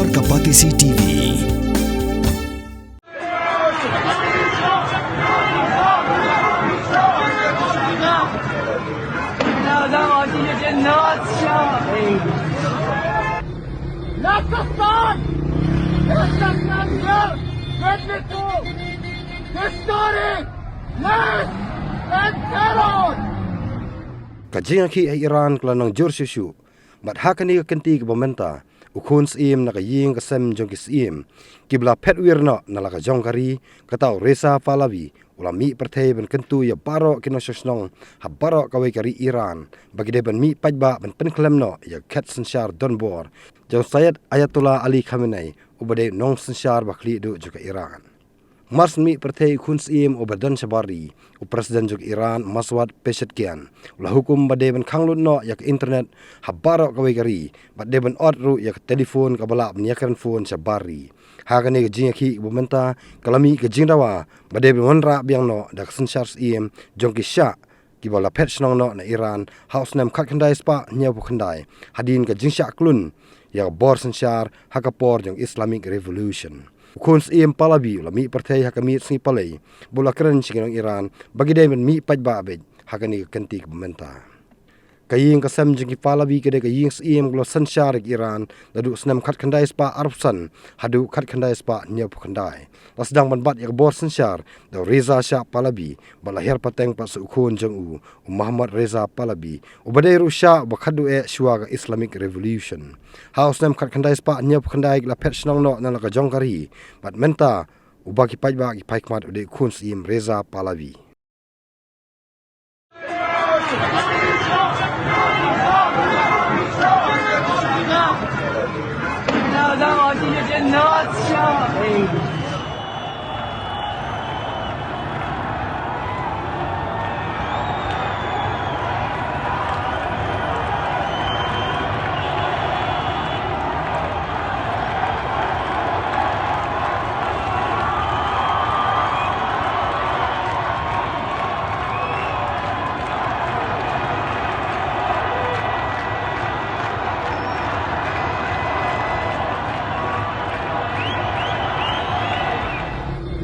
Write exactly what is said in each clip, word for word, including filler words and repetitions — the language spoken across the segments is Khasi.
Kapatisi T V. Ka jingïakhih ha Iran ka la nang jur shuh shuh. Bad ha kane ka kynti kaba mynta, u khun syiem na ka ïing ka sem jong ki syiem kiba la phet wir noh na la ka jong ka ri, kata u Reza Pahlavi, u la mih pyrthei ban kyntu ïa baroh ki nongshong shnong ha baroh kawei ka ri Iran ba ki dei ban mih paidbah ban pynkhlem noh ïa ka khet synshar donbor jong Syed Ayatollah Ali Khamenei, uba dei u nongsynshar ba khlieh duh jong ka Iran. Mar shu mih pyrthei u khun syiem uba don shabar ri, u President jong Iran, Masoud Pezeshkian, u la hukum ba dei ban khang lut noh ïa ka internet ha baroh kawei ka ri, bad dei ban ot ruh ïa ka telephone kaba lah ban ïakren phone shabar ri. Ha kane ka jingïakhih kaba mynta, ka la mih ka jingdawa ba dei ban wanrah biang noh da ka synshar syiem jong ki shah kiba la phet shnong noh na Iran ha u snem khatkhyndai spah hynñiewphew khyndai, hadien ka jingshah klun ïa ka bor synshar ha ka por jong Islamic Revolution. U khun syiem Pahlavi u la mih pyrthei ha ka miet sngi Palei, bad u la kren sha ki nong Iran ba ki dei ban mih paidbah beit ha kane ka kynti kaba mynta. Ka ïing ka sem jong ki Pahlavi ka dei ka ïing syiem kaba la synshar ïa ka Iran naduh u snem khatkhyndai spah arphew san haduh khatkhyndai spah hynñiewphew khyndai. La sdang ban bat ïa ka bor synshar da u Reza Shah Pahlavi, bad la hiar pateng pat sa u khun jong u, u Mohammad Reza Pahlavi, uba dei ruh u shah uba khadduh eh shuwa ka Islamic Revolution. Ha u snem khatkhyndai spah hynñiewphew khyndai ki la phet shnong noh na la ka jong ka ri, bad mynta uba ki paidbah ki phai khmat u dei u khun syiem Reza Pahlavi.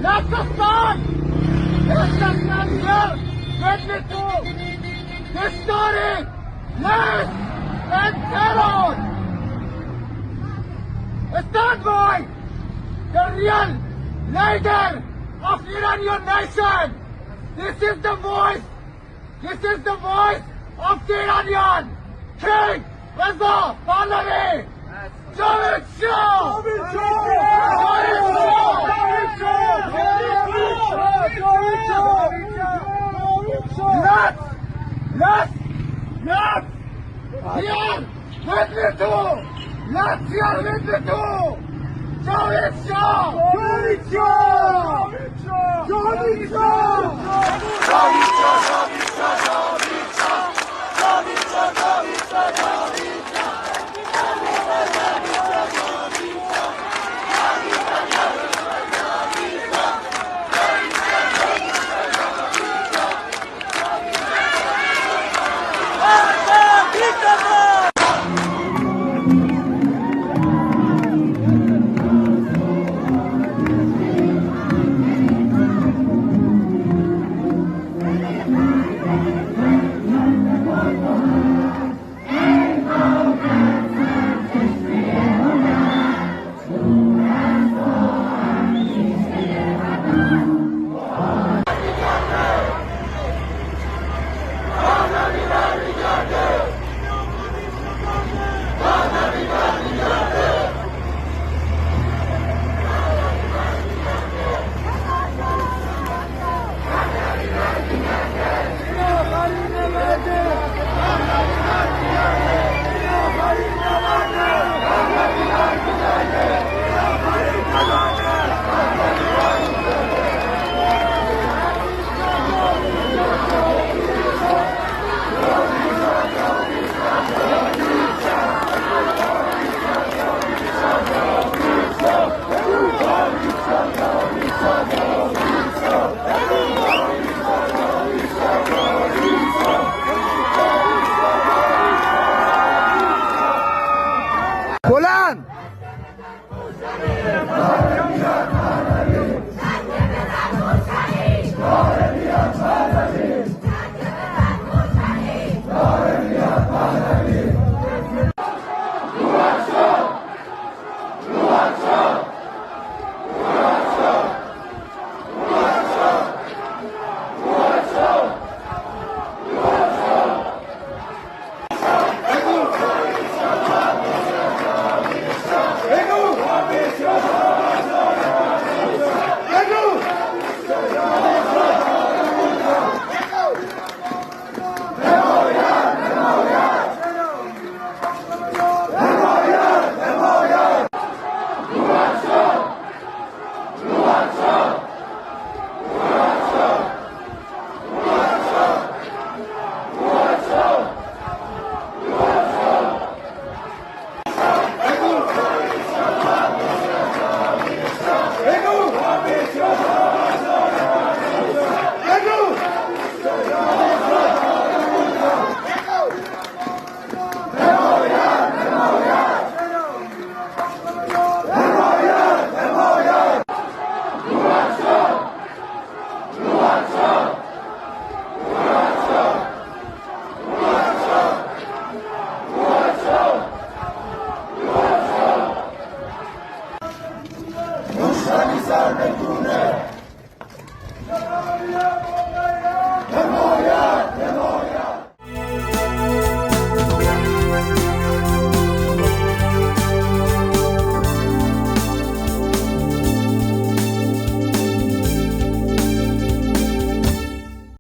Let the sun! Let the sun here! Let me through! Destroy! Lies and terror! Stand by the real leader of Iranian nation! This is the voice This is the voice of the Iranian King Reza Pahlavi! Show it, show! Show it, show! Let's, let's, let's hear with me too! Let's hear with me too! Show it, show! Show it, show! Poland!